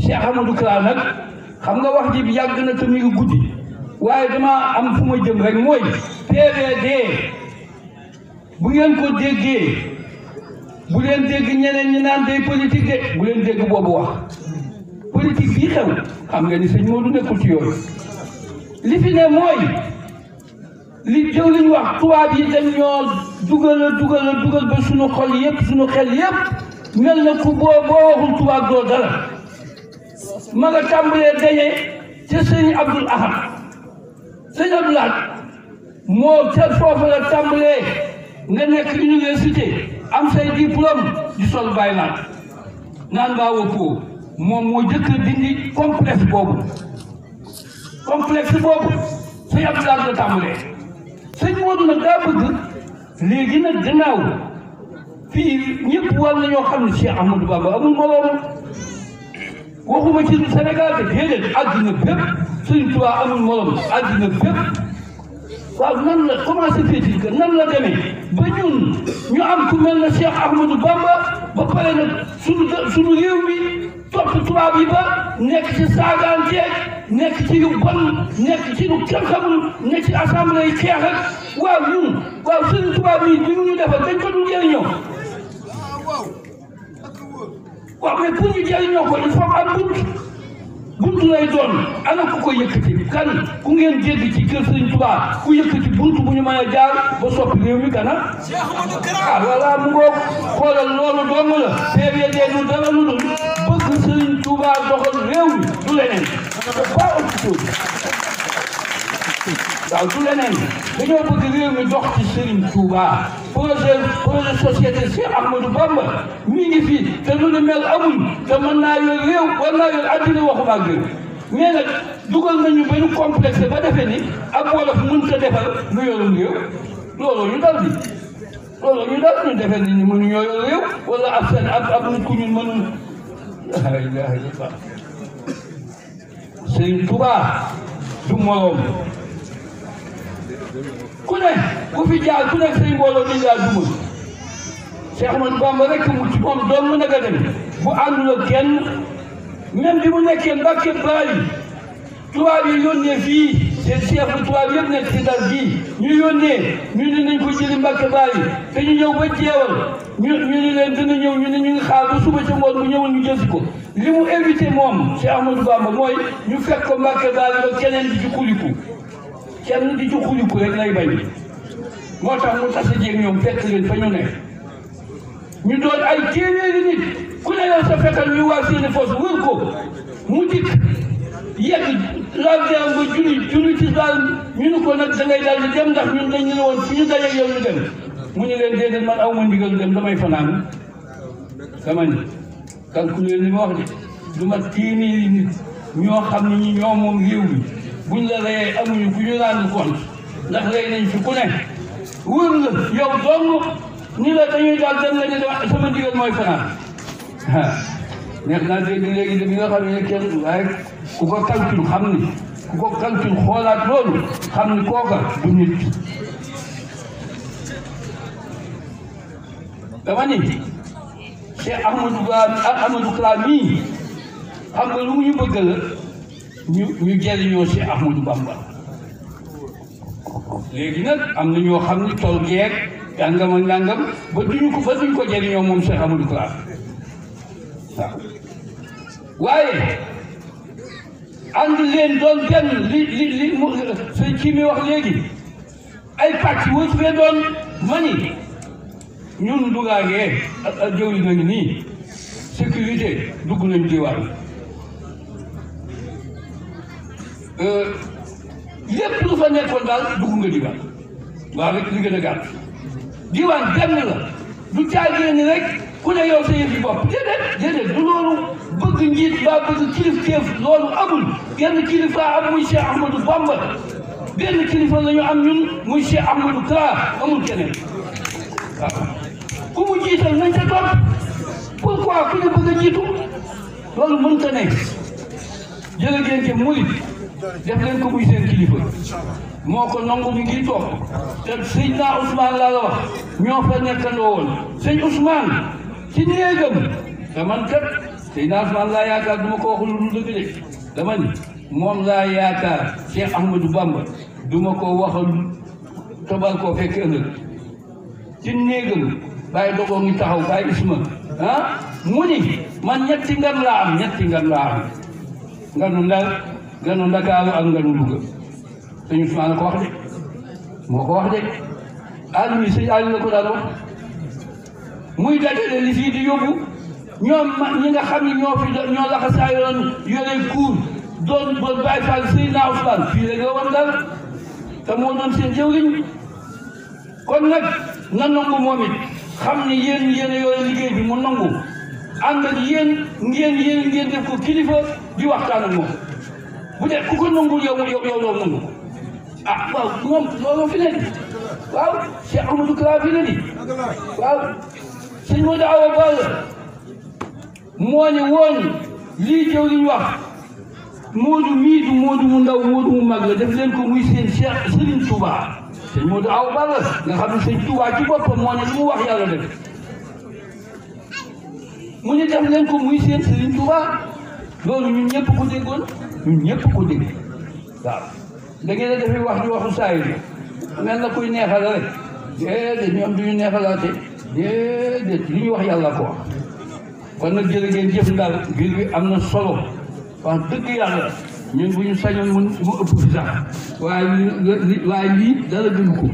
Cheikh Amadou Kara nag xam nga wax ji yàgg na te mi ngi guddi waaye dama am fu ma jëm rek mooy PVD bu ngeen ko déggee bu leen dégg ñeneen ñi naan day politique de bu leen dégg boobu wax politique bii xew xam nga ni sëñ Modou nekkul ci yooyu li fi ne mooy li jëw liñ wax tubaab yi dañ ñoo dugal ba suñu xol yëpp suñu xel yëpp mel na ku boo waxul tubaab doo dara ma nga tàmbalee dañe ca sëñ Abdoul Ahad sëñ Abdoul Ahad moo ca foofu la tàmbalee nga nekk université am say diplôme di sol bàyyi naan ngaa wëppoo moom moo jëkk dindi complexe boobu sëñ Abdoul Ahad la tàmbalee sëñ Modou nag daa bëgg léegi nag gannaaw fii ñëpp war nañoo xam ne Cheikh Ahmadou Bamba amul moroom waxuma ci Sénégal de déedéet àddina bépp Sëñ Tuubaa amul moroom àddina bépp waaw nan la commencé féetil que nan la demee ba ñun ñu am ku mel na Cheikh Ahmadou Bamba ba pare nag suñu réew mi topp tubaab yi ba nekk ci saagaanteeg nekk ci yu bon nekk ci lu kenn xamul nekk ci assemblée yi xeex ak waaw ñun waaw suñu tubaab yi bi mu ñu defal dañ ko dul jëriñoo waaw mais pour ñu jëriñoo ko il faut am buntu lay doon ana ku ko yëkkati kan ku ngeen dégg ci kër Sëriñ Tuubaa ku yëkkati buntu bu ñu mën a jaar ba soppi réew mi kana voilà mu ngoog xoolal loolu dong la PVD du dara lu dul bëgg Sëriñ Tuubaa doxal réew mi du leneen pas autre chose waaw du leneen dañoo bëgg réew mi dox ci Sëriñ Tuubaa projet société Cheikh Ahmadou Bamba mi ngi fi te lu ne mel amul te mën naa yor réew war naa yor addina waxuma ak réew mais nag dugal nañu ba ñu complexé ba defee ni ak wolof mënut a defar lu yorum réew looloo ñu dal di looloo ñu dal ñu defee ni mënuñoo yor réew wala ab seen ab nit ku ñun mënul la ilaha illallah Sëriñ Tuubaa du moroom ku ne ku fi jaar ku nekk say mbooloo dañ laa duma Cheikh Ahmadou Bamba rek mu ci moom doon mën a nga dem bu àndul ak kenn même bi mu nekkee Mbàkke Bari tubaab yi yónnee fii seen chef bu tubaab yëpp nekk ci Ndar gii ñu yónnee ñu ne nañ ko jëli Mbàkke Bari te ñu ñëw ba jeewal ñu ne leen dina ñëw ñu ne ñu ngi xaar ba suba ca ngoon mu ñëwal ñu jël ko li mu invité moom Cheikh Ahmadou Bamba mooy ñu fekk ko Mbàkke Bari ba keneen di ci xuliku kenn di ci xuliku rek lay bañ moo tax mu tase jéeg ñoom fekk leen fa ñu nekk ñu doon ay téeméeri nit ku ne yow sa fekkal ñu waa seeni fos wër ko mu dikk yegg laaj dem ba julli ci daal ñu ne ko nag da ngay daal di dem ndax ñun dañ ne woon fu ñu dajeeg yow ñu dem mu ñu leen déedéet man aw ma ndigal dem damay fanaan dama ni calculé li ma wax de du ma téeméeri nit ñoo xam ne ñi ñoo moom réew mi buñ la reyee amuñu ku ñu rendre compte ndax rey nañ fi ku ne wër la yow dong ni la dañuy daal dem la ñu sama ndigal mooy fanaan neex naa dégg léegi de bi nga xam ne kenn waaye ku ko calcul xam ni ku ko calcul xoolaat loolu xam ni kooka du nit dama ni Cheikh Ahmadou Kara mii xam nga lu mu ñu bëgg la ñu jëriñoo Cheikh Ahmadou Bamba léegi nag am na ñoo xam ni tool geeg dàngam ak dàngam ba duñ ko jëriñoo moom Cheikh Ahmadou Kara waaw waaye ànd leen doon benn li sëñ kii mi wax léegi ay pàcc woo ci fee doon mani ñun dugaagee ak jëwri na ngi nii sécurité dugg nañ diwaan lépp lu fa nekkoon daal dugg nga diwaan waaw rek li gën a gàtt diwaan benn la du caagee ni rek ku ne yow sa yëf yi bopp déedéet du loolu bëgg njiit mbaa bëgg kilifteef loolu amul genn kilifa am muy Cheikh Ahmadou Bamba benn kilifa la ñu am ñun muy Cheikh Ahmadou Kara amul keneen waaw ku mu jiital nañ ca topp pourquoi ku ne bëgg a jiitu loolu mënta ne jërë ngeen jëf murit def leen ko muy seen kilifa moo ko nangu mi ngi toog te sëñ naa Ousmane laa la wax ñoo fa nekkandoo woon sëñ Ousmane ci néegam te man kat Seydina Ousmane laa yaakaar du ma ko waxul lu dëgg de dama ni moom laa yaakaar Cheikh Ahmadou Bamba du ma ko waxal tobal koo fekk ëllëg ci néegam bàyyi dogoo ngi taxaw bàyyi isma mu ni man ñetti ngan laa am nganu Ndar nganu Ndakaaru ak nganu Louga sëñ Ousmane ko wax de moo ko wax de Aliou sëñ Aliou la ko daan wax muy dajale li fii di yóbbu ñoom ñi nga xam ne ñoo laxasaayoon yore kuur doon bàyyi faal Seydina Ousmane fii rek la woon dal te moo doon seen jëwriñ kon nag na nangu moom it xam ne yéen yore liggéey bi mu nangu ànd ak yéen ngeen def ko kilifa di waxtaan ak moom bu dee ku ko nangul yow doo nangu waaw moom loolu fi ne di waaw Cheikh Ahmadou Kara fi ne di waaw sëñ Modou Awa Balla moo ne woon lii jëw liñ wax Modou mii du Modou mu ndaw Modou mu mag la def leen ko muy seen Cheikh Serigne Touba sëñ Modou Awa Balla nga xam ne sëñ Touba ci boppam moo ne lu mu wax yàlla def mu ne def leen ko muy seen Serigne Touba loolu ñun ñëpp ko déggoon waaw da ngeen a defee wax di waxu saa yi mel na kuy neexal rek déedéet ñoom duñu neexalaate déedéet li ñu wax yàlla ko wax kon nag jërë ngeen jëf daal mbir bi am na solo wax dëgg yàlla ñun bu ñu sañoon mu ëpp fi sax waaye lii dara gënu ko